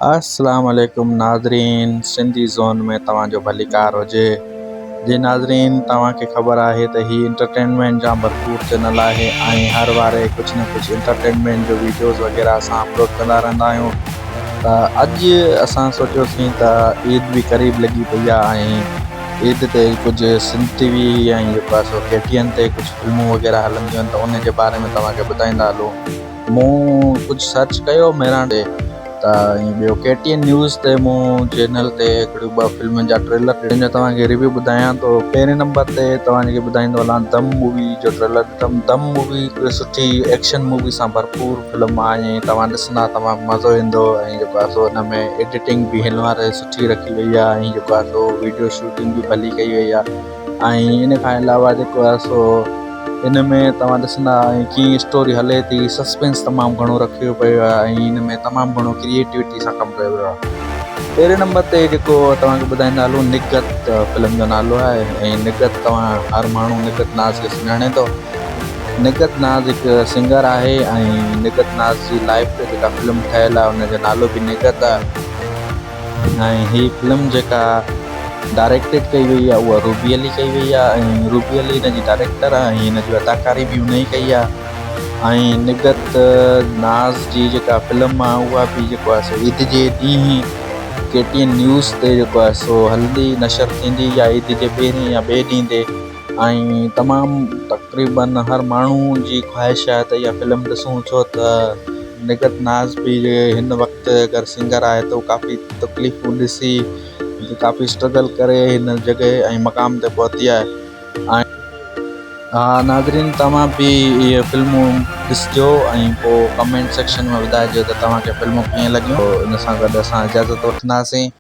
السلام عليڪم ناظرين سنڌي زون ۾ توهان جو ڀليڪار هجي جي ناظرين توهان کي خبر آهي ته هي انٽرٽينمينٽ جا ڀرپور چينل آهي ۽ هر واري ڪجهه نه ڪجهه انٽرٽينمينٽ جو ويڊيوز وغيره اسان اپلوڊ ڪندا رهندا آهيون ته اڄ اسان سوچيوسين ته عيد به قريب لڳي پئي آهي ۽ عيد تي ڪجهه سنڌ ٽي وي ۽ جيڪو آهي سو ڪي ٽي اين تي ڪجهه فلمون وغيره هلنديون آهن ته ان جي باري ۾ توهان کي ٻڌائيندا هلون مون ڪجهه سرچ ڪيو مهراڻ تي ته ۽ ٻيو ڪي ٽي اين نيوز تي مون چينل تي هڪڙيون ٻه فلمن جا ٽريلر ڏٺا توهان کي ريويو ٻڌايان ٿو پهرين نمبر تي توهان کي ٻڌائيندو هلان دم مووي جو ٽريلر ڏٺم دم مووي هڪڙي سٺي ايڪشن مووي سان ڀرپور فلم آهي ۽ توهان ڏسندا تمام مزو ايندو ۽ جيڪو آهي سو ان ۾ ايڊيٽنگ به هن واري سٺي رکي وئي آهي ۽ جيڪو آهي سو ويڊيو شوٽنگ به ڀلي ڪئي وئي آهي ۽ ان کان علاوه جيڪو آهي سو ان ۾ توهان ڏسندا ۽ ڪيئن اسٽوري هلي ٿي سسپينس تمام گهڻو رکيو پيو آهي ۽ ان ۾ تمام گهڻو ڪريئيٽوٽي سان ڪم ڪيو ويو آهي. پهرين نمبر تي جيڪو توهان کي ٻڌائيندا هلون نگهت فلم جو نالو آهي ۽ نگهت توهان هر ماڻهو نگهت ناز کي سڃاڻي ٿو. نگهت ناز هڪ سنگر آهي ۽ نگهت ناز جي لائيف تي جيڪا فلم ٺهيل آهي ان جو نالو به نگهت آهي. ۽ هي فلم جيڪا ڊائريڪٽيڊ ڪئي وئي آهي اها روبي علي ڪئي وئي آهي ۽ روبي علي هن جي ڊائريڪٽر آهي ۽ هن جي اداڪاري به هن ئي ڪئي آهي ۽ نگهت ناز جي جيڪا فلم آهي اها به جيڪو آهي سو عيد جي ڏينهن ڪي ٽي اين نيوز تي جيڪو آهي سو هلندي نشر ٿيندي يا عيد جي پهرين يا ٻئي ڏينهن تي ۽ تمام تقريبن هر ماڻهو جي خواهش آهي ته اها فلم ڏسون ڇو ته نگهت ناز به هن وقت اگر سنگر آهي ته ڪافي تڪليفون ڏسي ڪافي اسٽرگل ڪري هن جڳهه ۽ مقام تي پهتي آهي ۽ ها ناظرين توهان به اهي فلمون ڏسجو ۽ پوء ڪمينٽ سيڪشن ۾ ٻڌائجو ته توهان کي فلمون ڪيئن لڳيون ان سان گڏ اسان اجازت وٺنداسين.